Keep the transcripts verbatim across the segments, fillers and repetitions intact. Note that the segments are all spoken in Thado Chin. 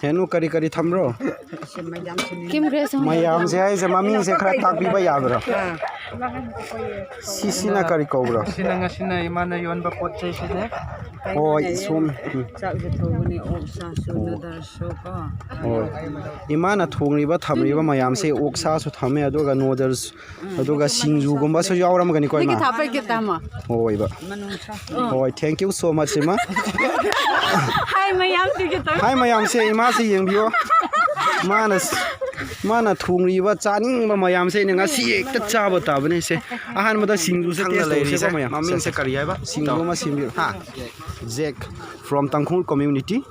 Henu, kari kari thambro? Kim Grace. Mayamse haise, mamingse khara takpiba yabro? Sisina kari koubro? Sina, ngasina imana yonba potchei sine. Oi, sum. Chak se thou ni, oksa su, noodles su ko. Oi. Imana thongriba, thamriba mayamse, oksa su thamme, aduga noodles, aduga singju gumba su yaoramgani ko ima. Niki thapa kitama. Oi ba. Oi, thank you so much, ima. Hai mayam ti kita. Hai mayamse, imase yengbiyo. Mana s-, mana thongriba, chaningba mayamse, ni ngasi ekta chaba tabane se. Ahanbada singju se taste touseba mayam. Mamingse kari haiba? Singju ma singbiyo. Ha. Jack from Tangkhul community.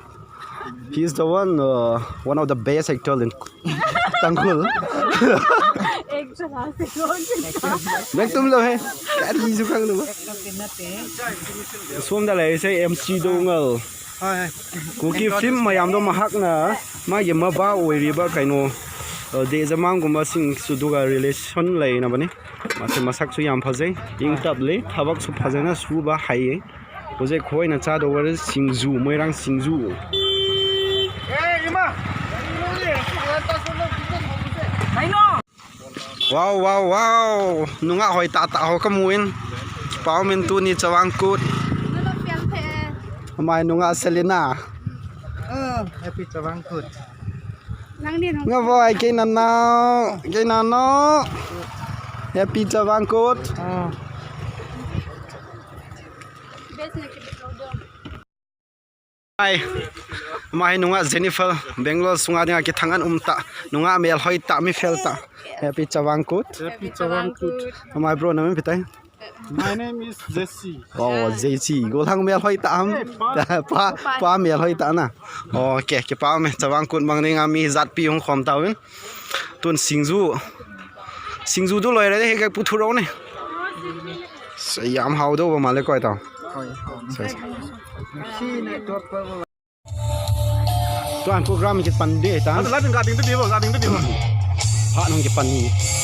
He is the one, uh, one of the best actor in Tangkhul. Back tum lo he. Kari su khanglu ba. Somda leise M C Doungel. Kuki film mayamdo mahakna, magi maba oiriba kaino, uh, Dejamang gumba singju duga relation leinabani. Mase masak su yam phajai. Ingtap le, thabak su phajana suba hai. Ojek hoina chado wari singju, Moirang singju. Wow, wow, wow. Nungah hoi tah tah ho kamun. Pau min tuni Chavang Kut. Amai nungah Selena. Happy Chavang Kut. Nga boy, kei nanao, kei nanao. Happy Chavang Kut. Hi. Amai nungah Jennifer, Bangalore sunga dinga kithang an um tah. Nungah melhoi tah, mi fel tah. Happy Chavang Kut. Happy Chavang Kut. Amai bro, namin pitai. My name is Jesse. Oh, Jesse. Golang melhoi tah am. Pa, pa melhoi tah na. Okay, kipah me, Chavang Kut mang dinga mi jatpi hung khom tauvin. Tun singju. Singju du loi re he ka puthu ro ne. Yam hao do ba male koi ta. Tuan program kipan de tan. Phat hung kipan,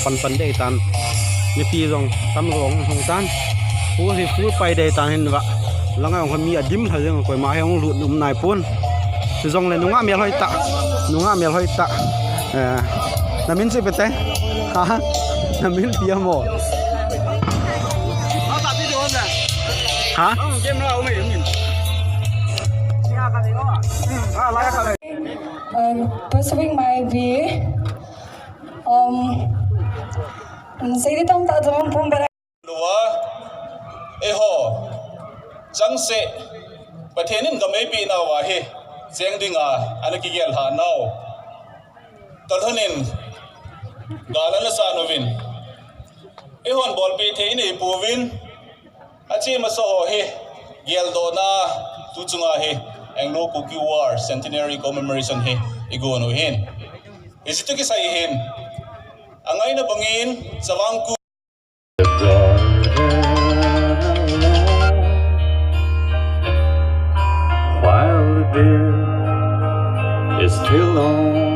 pan pan de tan. Mipi jong tam jong hung tan. Full hi full pai de tan hin va. Langa jong mi adim lha jeng koima hi hung lut um nai pon. Jong le nungah melhoi tah. Nungah melhoi tah. Eh, namin chu pete. Ha? Namin pia mo. Ha? Um, pursuing my B A. Um, um, sei di tong ta tong pum ba. Lua, eiho, changse, Pathen in gamei pi nauva hi, cheng dinga, ana kigel lha nau. Tolhun in, gal ana sa nauvin. Eihon bolpi thei inei pouvin, achi masa ho hi, geldohna, tu chunga hi, Anglo Kuki War Centenary Commemoration hi, igon u hin. Hiche tu kisai hin, angaina bangin, Chavang Kut. While the day is still long.